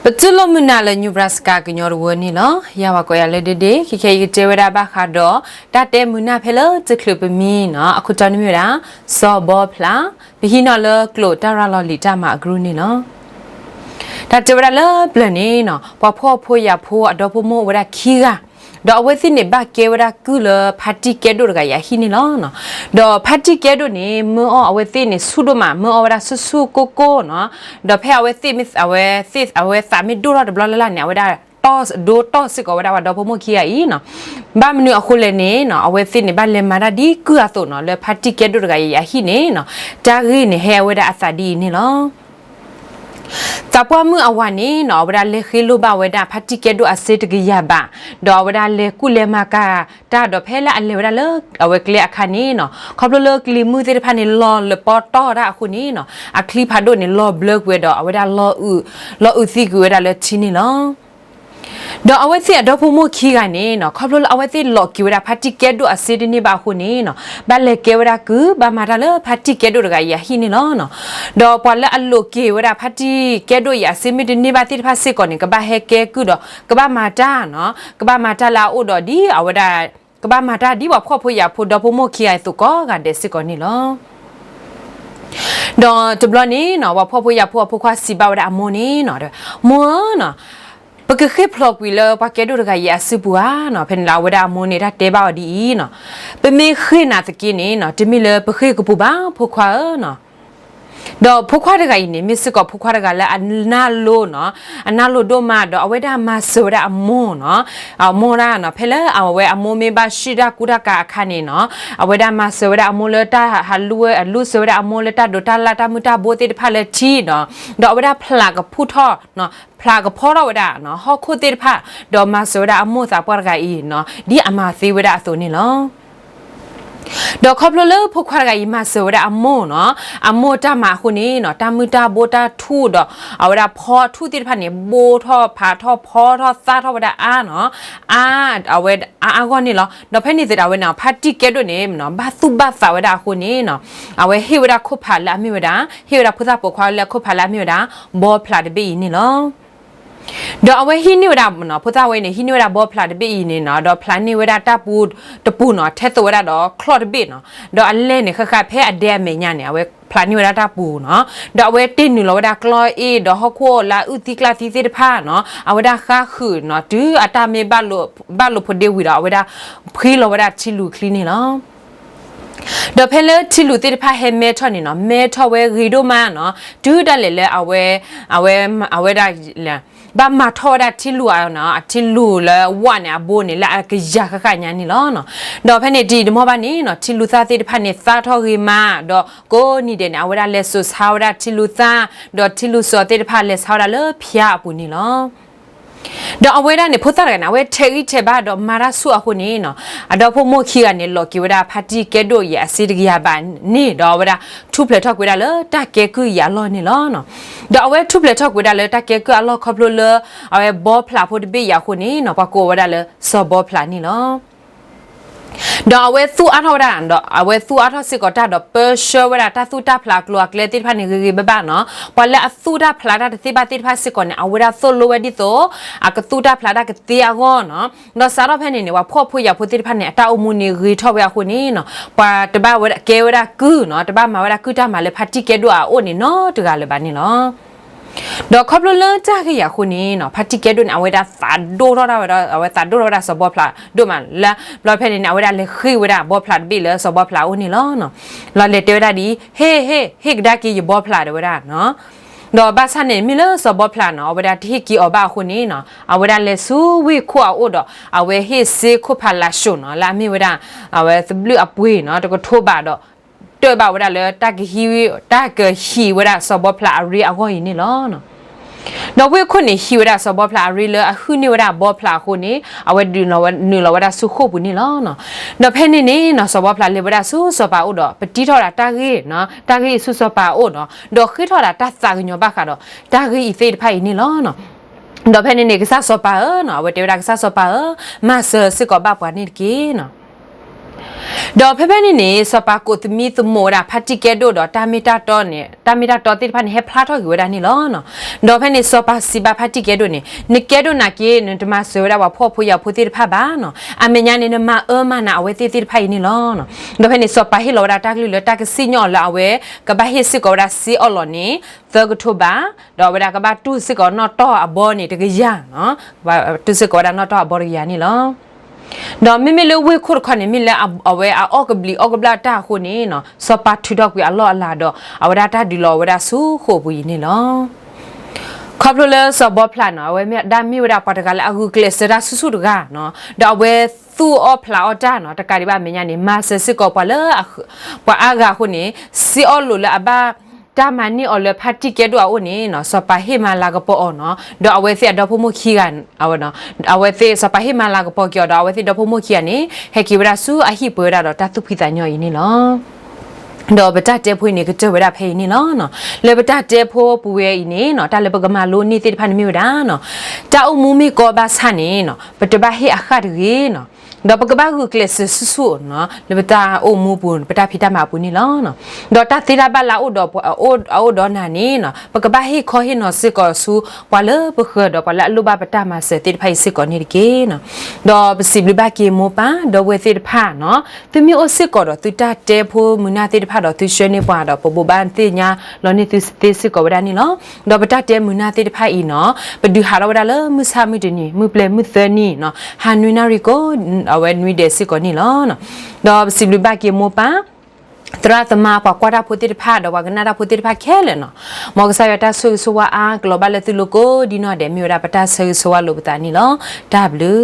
ပတူၢ်လိာ်မုာ်နၤလၢ Nebraska ကညီတဝၢန့ၣ်လီၤ. ယၤပှၤကိးယၤလၢဒ့ဒ့, ခဲခဲအံၤကတဲဝဲဒၣ်ဘၣ်ဃးဒီး တၢ်တဲမုာ်နၢ်ဖဲလၢတချုးပမံနီၤ, အခိၣ်တီန့ၣ်မ့ၢ်ဝဲဒၣ် စီၤဘီဖျး, ပဟံးန့ၢ်လၢကျိာ်တၢ်ရၤလီၤလံာ်တၢ်မၤအကရူၢ်န့ၣ်လီၤ. တၢ်တဲဝဲဒၣ်လၢပျၢၤန့ၣ်နီၤ, ပှၤဖှီၣ်ဖိယာ်ဖိအဒီဖိမိၢ်အိၣ်ဝဲဒၣ်ခံဂၤ, ဒီးအဝဲသ့ၣ်န့ၣ်ဘၣ်ကဲဝဲဒၣ်ကုၢ်လၢဖါတံၢ်ကဲဒိၣ်တဂၤအံၤအဟံၣ်န့ၣ်လီၤ. ဒီးဖါတံၢ်ကဲဒိၣ်န့ၣ် မၢအီၣ်အဝဲသ့ၣ်န့ၣ်ဆူၣ်ဒိၣ်မး, မၢအီၣ်ဝဲဒၣ်ဆူၣ်ဆူၣ်ကိၢ်ကိၢ်နီၤ. ဒီးဖဲအဝဲသ့ၣ်မ့ၢ် အဝဲသ့ၣ် အဝဲသးမ့ၢ်ဒိၣ်ထီၣ်တဘျီလၢ်လၢ်န့ၣ် အဝဲဒၣ်တီၢ်ဒိတီၢ်စ့ၢ်ကီးဝဲဒၣ်ပှၤဒီဖိမိၢ်ခံဂၤအံၤနီၤ. ဘၣ်မနုၤအဃိလဲၣ်န့ၣ်နီၤ, အဝဲသ့ၣ်န့ၣ်ဘၣ်လဲၤမၤတၢ်ဒ်ကုၢ်အသိးနီၤ, လၢဖါတံၢ်ကဲဒိၣ်တဂၤအံၤအဟံၣ်န့ၣ်နီၤ, တၢ်ဂ့ၢ်န့ၣ်ဟဲဝဲဒၣ်အသးဒ်အံၤန့ၣ်လီၤ. သးပှၢ်မုၣ်အဝၤန့ၣ်နီၤ, အဝဲဒၣ်လဲၤဃ့လိၢ်ဘၣ်ဝဲဒၣ်ဖါတံၢ်ကဲဒိၣ်အစ့တကယၤဘး, ဒီးအဝဲဒၣ်လဲၤကူၣ်လဲၤမၤကၤတၢ်ဒီး ဖဲလၢအလဲၤဝဲဒၣ်လၢအဝဲကျဲအခါန့ၣ်နီၤ, ခီဖျိလၢကလံၤမုၢ်သ့ၣ်တဖၣ်န့ၣ် လီၤလပီတီၢ်တၢ်အဃိန့ၣ်နီၤ, အချံဖးဒိၣ်န့ၣ် လီၤဘျၢကွံာ်ဝဲဒီး အဝဲဒၣ် လီၤအုးသံကွံာ်ဝဲဒၣ်လၢထံန့ၣ်လီၤ. ဒီးအဝဲသ့ၣ်အဒီဖိမိၢ်ခံဂၤန့ၣ်နီၤ, ခီဖျိလၢအဝဲသ့ၣ်လီၤက့ၤဝဲဒၣ်ဖါတံၢ်ကဲဒိၣ်အစ့တန့ၢ်ဘၣ်အဃိန့ၣ်နီၤ, ဘၣ်လဲၤကဲဝဲဒၣ်ကုၢ်, ဘၣ်မၤတၢ်လၢဖါတံၢ်ကဲဒိၣ်တဂၤအံၤအဟံၣ်န့ၣ်လီၤ. ဒီးပှၤလၢအလီၤက့ၤဝဲဒၣ်ဖါတံၢ်ကဲဒိၣ်အံၤအစ့မ့ၢ်တန့ၢ်ဘၣ်သ့ၣ်တဖၣ်စ့ၢ်ကီးန့ၣ် ကဘၣ်ဟဲကဲကုၢ်ဒီး ကဘၣ်မၤတၢ်နီၤ, ကဘၣ်မၤတၢ်လၢအအိၣ်ဒီးဒ်အဝဲဒၣ် ကဘၣ်မၤတၢ်ဒ်ပှၤဖှီၣ်ဖိယာ်ဖိဒီဖိမိၢ်ခံဂၤအသိးကိးဂၤဒဲးစ့ၢ်ကီးန့ၣ်လီၤ. ဒီးတဘျီန့ၣ်နီၤ, ပှၤဖှီၣ်ဖိယာ်ဖိအဖိခွါစံးဘၣ်ဝဲဒၣ်အမိၢ်န့ၣ်နီၤ, မိၢ်ဧၢနီၤ, ပကဃ့ၢ်ဖျိးကွံာ်လၢပှၤကဲဒိၣ်တဂၤအံၤအစုပူၤဧါနီၤ. ဖဲန့ၣ်လၢအဝဲဒၣ်အမိၢ်န့ၣ် တၢ်တဲဘၣ်အီၤဒ်အံၤနီၤ, ပမ့ၢ်ဃ့ၢ်နၤသက့န့ၣ်နီၤ, တမ့ၢ်လၢပဃ့ၢ်ကပူၤဘၣ် ဖိခွါဧၢနီၤ. ဒီးဖိခွါတဂၤအံၤန့ၣ် မ့ၢ်စ့ၢ်ကီးဖိခွါတဂၤလၢအနၢ်လိၤနီၤ, အနၢ်လိၤဒိၣ်မး ဒီးအဝဲဒၣ်မၤစၢၤဝဲဒၣ်အမိၢ်နီၤ, အမိၢ်ဒၣ်နီၤ, ဖဲလၢအဝဲအမိၢ်မ့ၢ်ဘၣ်ဆှံတၢ်ကူတၢ်ကၤအခါန့ၣ်နီၤ, အဝဲဒၣ်မၤစၢၤဝဲဒၣ်အမိၢ်လၢတၢ်ဟးလူဝဲ အလူစၢၤဝဲဒၣ်အမိၢ်လၢတၢ်ဒိးတၢ်လၢ်တၢ်မုၢ်တၢ်ဘိသ့ၣ်တဖၣ်လၢထံနီၤ, ဒီးအဝဲဒၣ်ဖျးကဖူၣ်ထီၣ် ဖျးကဖီထီၣ်ဝဲဒၣ်နီၤ, ဟီၣ်ခိၣ်သ့ၣ်တဖၣ်, ဒီးမၤစၢၤဝဲဒၣ်အမိၢ်သးပှၢ်တဂၤအံၤနီၤ, ဒ်အမၤသ့ဝဲဒၣ်အသိးန့ၣ်လီၤ. ဒီးခီဖျိလၢဖိခွါတဂၤအံၤမၤစၢၤဝဲဒၣ်အမိၢ်နီၤ, အမိၢ်တၢ်မၤအဃိန့ၣ်နီၤ, တၢ်မုၢ်တၢ်ဘိတၢ်ထူၣ်ဒီး အဝဲဒၣ်ဖီထူၣ်သ့ၣ်တဖၣ်န့ၣ် ဘိထီၣ်ဖးထီၣ်ဖီထီၣ်သၣ်ထီၣ်ဝဲဒၣ်အါနီၤ, အါ, အဝဲအါအါဂီၢ်န့ၣ်လီၤ. ဒီးဖဲန့ၣ်သတးဝဲန့ၣ် ဖါတံၢ်ကဲဒိၣ်န့ၣ် ဘၣ်သူၣ်ဘၣ်သးဝဲဒၣ်အဃိန့ၣ်နီၤ, အဝဲဟ့ၣ်ဝဲဒၣ်ခိၣ်ဖးလၢအမ့ၢ်ဝဲဒၣ်, ဟ့ၣ်ဝဲဒၣ်ဖိသၣ်ပိာ်ခွါလၢအခိၣ်ဖးလၢအမ့ၢ်ဝဲဒၣ် ဘီဖျးတဘ့ၣ်အံၤန့ၣ်လီၤ. ဒီးအဝဲဟံးန့ၢ်ဝဲဒၣ်နီၤ, ဖိသၣ်ဝဲအံၤန့ၣ် ဟံးန့ၢ်ဝဲဒၣ်ဘီဖျးတဘ့ၣ်အံၤန့ၣ်နီၤ, ဒီးဖျးန့ၢ်ဝဲဒၣ်တၢ်ပူၤတပူၤနီၤ, ထဲသိးဝဲဒၣ်ဒီးချီၣ်တဘ့ၣ်နီၤ, ဒီးအလဲၤန့ၣ် ဃၣ်ဃၣ်ဖဲအဒဲအမဲာ်ညါန့ၣ် အဝဲဖျးန့ၢ်ဝဲဒၣ်တၢ်ပူၤနီၤ, ဒီးအဝဲတ့ၢ်နုာ်လီၤဝဲဒၣ်ကျီအ့ၣ် ဒီးဟီၣ်ခိၣ်လၢအအုၣ်သံကျၢ်သံသ့ၣ်တဖၣ်နီၤ, အဝဲဒၣ်ဃါဃုာ်နီၤ, တုၤအတၢ်မ့ၢ်ဘၣ်လိာ်ဖိးဒ့ဝံၤဒီး အဝဲဒၣ်ဖှံလီၤဝဲဒၣ်ထံလူၤချံန့ၣ်လီၤ. ဒီးဖဲလၢထံလူၤသ့ၣ်တဖၣ်ဟဲမဲထီၣ်န့ၣ်နီၤ, မဲထီၣ်ဝဲဂ့ၤဒိၣ်မးနီၤ, တုၤဒၣ်လဲာ်လၢအဝဲ, အဝဲ, အဝဲဒၣ် ဘၣ်မၤထီၣ်ဝဲဒၣ်ထံလူၤအ, အထံလူၤလၢဝၣ်န့ၣ် အဘိန့ၣ် လၢအကယၤဃၣ်ဃၣ်ညါန့ၣ်လီၤ. ဒီးဖဲန့ၣ်တံၤတမီၢ်ဘၣ်န့ၣ်နီၤ, ထံလူၤသၣ်သ့ၣ်တဖၣ်န့ၣ် သၣ်ထီၣ်ဂ့ၤမး, ဒီးကိးနံၤဒဲးန့ၣ် အဝဲဒၣ်လဲၤစိာ်ဆါဝဲဒၣ်ထံလူၤသၣ်, ဒီးထံလူၤစိာ်သ့ၣ်တဖၣ်လဲၤဆါဝဲဒၣ်လၢဖၠါအပူၤန့ၣ်လီၤ. ဒီးအဝဲဒၣ်န့ၣ် ဖိသၣ်တဂၤန့ၣ် အဝဲထဲးဂံၢ်ထဲးဘါဒီးမၤတၢ်ဆူၣ်အဃိန့ၣ်နီၤ, အဒီဖိမိၢ်ခံဂၤန့ၣ် လီၤက့ၤဝဲဒၣ်ဖါတံၢ်ကဲဒိၣ်အံၤအစ့တကယၤဘးန့ၣ်, ဒီးအဝဲဒၣ်ထူၣ်ဖျဲးထီၣ်ကွံာ်ဝဲဒၣ်လၢတၢ်ကဲကုၢ်အံၤအလီၢ်န့ၣ်လီၤ. ဒီးအဝဲထူၣ်ဖျဲးထီၣ်ကွံာ်ဝဲဒၣ်လၢတၢ်ကဲကုၢ်အလီၢ်ခီဖျိလၢ အဝဲဘီဖျးဖိတဘ့ၣ်အံၤအဃိန့ၣ်နီၤ, ပှၤကိးဝဲဒၣ်လၢစီၤဘီဖျးန့ၣ်လီၤ. ဒီးအဝဲသူၣ်အါထီၣ်ဝဲဒၣ်, ဒီးအဝဲသူၣ်အါထီၣ်စ့ၢ်ကီးတၢ်ဒီး ပၢဆှၢဝဲဒၣ်တၢ်သူၣ်တၢ်ဖျးအကျိၤအကျဲသ့ၣ်တဖၣ်န့ၣ် ဂ့ၤဂ့ၤဘၣ်ဘၣ်နီၤ. ပှၤလၢအသူၣ်တၢ်ဖျးတၢ်တသ့ဘၣ်သ့ၣ်တဖၣ်စ့ၢ်ကီးန့ၣ် အဝဲဒၣ်သိၣ်လိဝဲဒ်သိး အကသူၣ်တၢ်ဖျးတၢ်ကသ့အဂီၢ်နီၤ. ဒီးစးထီၣ်ဖဲန့ၣ်န့ၣ် ပှၤဖှီၣ်ဖိယာ်ဖိသ့ၣ်တဖၣ်န့ၣ် အတၢ်အိၣ်မူန့ၣ်ဂ့ၤထီၣ်ဝဲအဃိန့ၣ်နီၤ, ပှၤတဘၣ်ဝဲကဲဝဲဒၣ်ကုၢ်နီၤ, တဘၣ်မၤဝဲဒၣ်ကုၢ်တၢ်မၤလၢဖါတံၢ်ကဲဒိၣ်အအိၣ်န့ၣ်နီတဂၤလၢၤဘၣ်န့ၣ်လီၤ. ဒီးခီဖျိလၢတၢ်ဂ့ၢ်အံၤအဃိန့ၣ်နီၤ, ဖါတံၢ်ကဲဒိၣ်န့ၣ် အဝဲဒၣ်သးဒိၣ်ထီၣ်ဒၣ်ဝဲဒီး အဝဲသးဒိၣ်ထီၣ်ဝဲဒၣ်စီၤဘီဖျးဒိၣ်မးလၢ ဘျီဖဲန့ၣ်န့ၣ် အဝဲဒၣ်လဲၤဃ့ၢ်ဝဲဒၣ်ဘီဖျးတဘ့ၣ်လၢစီၤဘီဖျးအအိၣ်န့ၣ်လီၤ. လီၤလဲၤတဲဝဲဒၣ်ဒ်အံၤ, ဟ့ၣ်, ဟ့ၣ်, ဟ့ၣ်ကဒါက့ၤယဘီဖျးတဲဝဲဒၣ်နီၤ. ဒီးဘၣ်ဆၣ်န့ၣ် မ့ၢ်လၢစီၤဘီဖျးနီၤ, အဝဲဒၣ်တဟ့ၣ်က့ၤအီၤဘၣ်အဃိန့ၣ်နီၤ, အဝဲဒၣ်လဲၤဆူဝ့ၢ်ခိၣ်အအိၣ်ဒီး အဝဲဟ့ၣ်စ့ခိၣ်ဖးလးၡိၣ်နီၤ, လၢအမ့ၢ်ဝဲဒၣ် အဝဲသဘျုၣ်အပှ့ၤနီၤ, တကထိဘးဒီး တၢၢ်ဘၣ်ဝဲဒၣ်လၢတၢ်ကဟံး, တၢ်ကဟံးဝဲဒၣ်စီၤဘီဖျးအရ့အဂီၢ်အံၤန့ၣ်လီၤ. ဒီးဝ့ၢ်ခိၣ်န့ၣ် ဟံးဝဲဒၣ်စီၤဘီဖျးအရ့လၢအဟုၣ်န့ၢ်ဝဲဒၣ်ဘီဖျးအဃိန့ၣ်, အဝဲဒုးနုာ်လီၤဝဲဒၣ်ဆူဃိာ်ပူၤန့ၣ်လီၤ. ဒီးဖဲန့ၣ်န့ၣ်နီၤ, စီၤဘီဖျးလဲၤဝဲဒၣ်ဆူစီၤပၤအိၣ်ဒီး ပတံထီၣ်ဒၣ်တၢ်ဂ့ၢ်, တၢ်ဂ့ၢ်အံၤဆူစီၤပၤအအိၣ်နီၤ, ဒီးဃ့ထီၣ်ဒၣ်တၢ်သးကညီၤဘၣ်ဃးဒီး တၢ်ဂ့ၢ်အံၤသ့ၣ်တဖၣ်အံၤန့ၣ်လီၤ. ဒီးဖဲန့ၣ်န့ၣ် ကစၢ်စီၤပၤဧၢ, အဝဲတဲဝဲဒၣ် ကစၢ်စီၤပၤဧၢ, မၤစၢၤစ့ၢ်ကီးဘၣ်ပှၤန့ၣ်တက့ၢ်နီၤ. ဒီးဖဲဖဲန့ၣ်န့ၣ် စီၤပၤကိးသမံသမိးဝဲဒၣ်ဖါတံၢ်ကဲဒိၣ်ဒီးတၢ်မ့ၢ်တၢ်တီန့ၣ် တၢ်မ့ၢ်တၢ်တီသ့ၣ်တဖၣ်န့ၣ် ဟဲဖျါထီၣ်က့ၤဝဲဒၣ်န့ၣ်လီၤ. ဒီးဖဲန့ၣ်စီၤပၤစံးဘၣ်ဖါတံၢ်ကဲဒိၣ်န့ၣ် နကဲဒိၣ်နာ်က့ နတမၤစၢၤဝဲဒၣ်ပှၤဖှီၣ်ဖိယာ်ဖိသ့ၣ်တဖၣ်ဘၣ်နီၤ, အမဲာ်ညါန့ၣ် နမၤအၢမၤနးအဝဲသ့ၣ်သ့ၣ်တဖၣ်အံၤန့ၣ်လီၤ. ဒီးဖဲန့ၣ်စီၤပၤဟ့ၣ်လီၤဝဲဒၣ်တၢ်ကလုၢ်လၢတၢ်ကစံၣ်ညီၣ်အီၤလၢအဝဲ ကဘၣ်ဟ့ၣ်စ့ၢ်ကီးဝဲဒၣ်စ့အီၣ်လီးန့ၣ် သၢကထိဘး, ဒီးအဝဲဒၣ်ကဘၣ်တူၢ်စ့ၢ်ကီးနီၣ်တီၢ်အဘီန့ၣ်တကယၤ, တူၢ်စ့ၢ်ကီးဝဲဒၣ်နီၣ်တီၢ်အဘီတကယၤန့ၣ်လီၤ. ဒီးမ့မ့ၢ်လၢဝ့ၢ်ခိၣ်တခီန့ၣ် မ့ၢ်လၢအဝဲအအီၣ်ကဘျံးအီၣ်ကဘျၣ်တၢ်အဃိန့ၣ်နီၤ စီၤပၤထုးထီၣ်ကွံာ်အလီၢ်အလၤဒီး အဝဲဒၣ်တၢ်ဒုးလီၤဝဲဒၣ်ဆူဃိာ်ပူၤအံၤန့ၣ်လီၤ. ခီဖျိလၢစီၤဘီဖျးနီၤ အဝဲမ့ၢ်ဒၣ်မ့ၢ်ဝဲဒၣ်ပှၤတဂၤလၢအဂုာ်ကျဲးစၢးတၢ်ဆူၣ်ဆူၣ်တဂၤနီၤ, ဒီးအဝဲသူၣ်အီၣ်ဖျးအီၣ်တၢ်နီၤ တကးဒံးဘၣ်အမဲာ်ညါန့ၣ် မၤစၢၤစ့ၢ်ကီးပှၤလၢ ပှၤအါဂၤအဃိန့ၣ် စ့အီၣ်လိာ်လၢအဘၣ်တၢ်မၤန့ၢ်အီၤလၢဖါတံၢ်ကဲဒိၣ်အအိၣ်န့ၣ်နီၤ စီၤပၤဟ့ၣ်မၤလၤကပီၤအီၤနီၤ ဒီးအဝဲသ့ၣ်အဒီဖိမိၢ်ခံဂၤ အဝဲသ့ၣ်စီၤပၤဟ့ၣ်မၤလၤကပီၤက့ၤအီၤဒီး အဝဲသ့ၣ်ဒီဖိမိၢ်ခံဂၤန့ၣ် ဟဲက့ၤဝဲဒၣ်ဆူအဟံၣ်ပှဲၤဝဲဒၣ်ဒီးတၢ်သူၣ်ဖှံသးညီအံၤန့ၣ်လီၤ. ဒီးပတၢ်တဲဖိအံၤန့ၣ် ကတၢၢ်ဝဲဒၣ်ဖဲအံၤန့ၣ်လီၤ. လၢပတၢ်တဲဖိပူၤဝဲအံၤန့ၣ်နီၤ တၢ်လၢပကမၤလိန့ၢ်သ့ၣ်တဖၣ်န့ၣ်မ့ၢ်ဝဲဒၣ်နီၤ တၢ်အိၣ်မူမ့ၢ်ကီဘၣ်ဆၣ်န့ၣ်နီၤ ပတဘၣ်ဟ့ၣ်အဃၣ်တဂ့ၤနီၤ ဒီးပကဘၣ်ဂုာ်ကျဲးစၢးဆူၣ်ဆူၣ်နီၤ လၢပတၢ်အိၣ်မူပူၤ ပတၢ်ဖံးတၢ်မၤအပူၤန့ၣ်လီၤ. ဒီးတၢ်သ့တၢ်ဘၣ်လၢအအိၣ်ဒီး အအိၣ်ဒီးနၤန့ၣ်နီၤ ပကဘၣ်ဟ့ၣ်ခီဟ့ၣ်နီၤစ့ၢ်ကီးဆူ ပှၤလၢပဃၢၤဒီးပှၤလၢအလိၣ်ဘၣ်ပတၢ်မၤစၢၤသ့ၣ်တဖၣ်အံၤစ့ၢ်ကီးန့ၣ်တက့ၢ်နီၤ. ဒီးပစံးဘျုးဘၣ်က့ၤမိၢ်ပၢ်ဒီပုၢ်ဝဲၢ်သ့ၣ်တဖၣ်နီၤ သုမ့ၢ်အိၣ်စ့ၢ်ကီးဒီးသုတၢ်တဲဖိမုာ်နၢ်သ့ၣ်တဖၣ်ဒီး သုဆှၢန့ၢ်ပှၤဒီး ပဘိးဘၣ်သ့ၣ်ညါလီၤန့ၢ်သုသ့စ့ၢ်ကီးဝဲဒၣ်န့ၣ်လီၤ. ဒီးပတၢ်တဲမုာ်နၢ်သ့ၣ်တဖၣ်အံၤနီၤ ပဒုးဟးထီၣ်ဝဲဒၣ်လၢမုၢ်ဆၣ်မုၢ်တနံၤ မုၢ်ပျဲၤမုၢ်သၢနံၤနီၤ ဟါနွံနၣ်ရံၣ်ကိး အဝဲနွံဒဲးစ့ၢ်ကီးန့ၣ်လီၤ. ဒီးပစံးဘျုးဘၣ်က့ၤမိၢ်ပၢ် သရၣ်သမါ ပှၤကွၢ်တၢ်ဖိသ့ၣ်တဖၣ်ဒီးပှၤကနၣ်တၢ်ဖိသ့ၣ်တဖၣ်ခဲလၢာ်နီၤ မ်ကစၢ်ယွၤတၢ်ဆိၣ်ဂ့ၤဆိၣ်ဝါအါကလီၤဘၣ်လၢသုလိၤကိးဒ်နီၢ်ဒဲး မ့ၢ်ဝဲဒၣ်ပတၢ်ဆၢဂ့ၤဆၢဝါလိာ်ပသးန့ၣ်လီၤ. တၢ်ဘျုး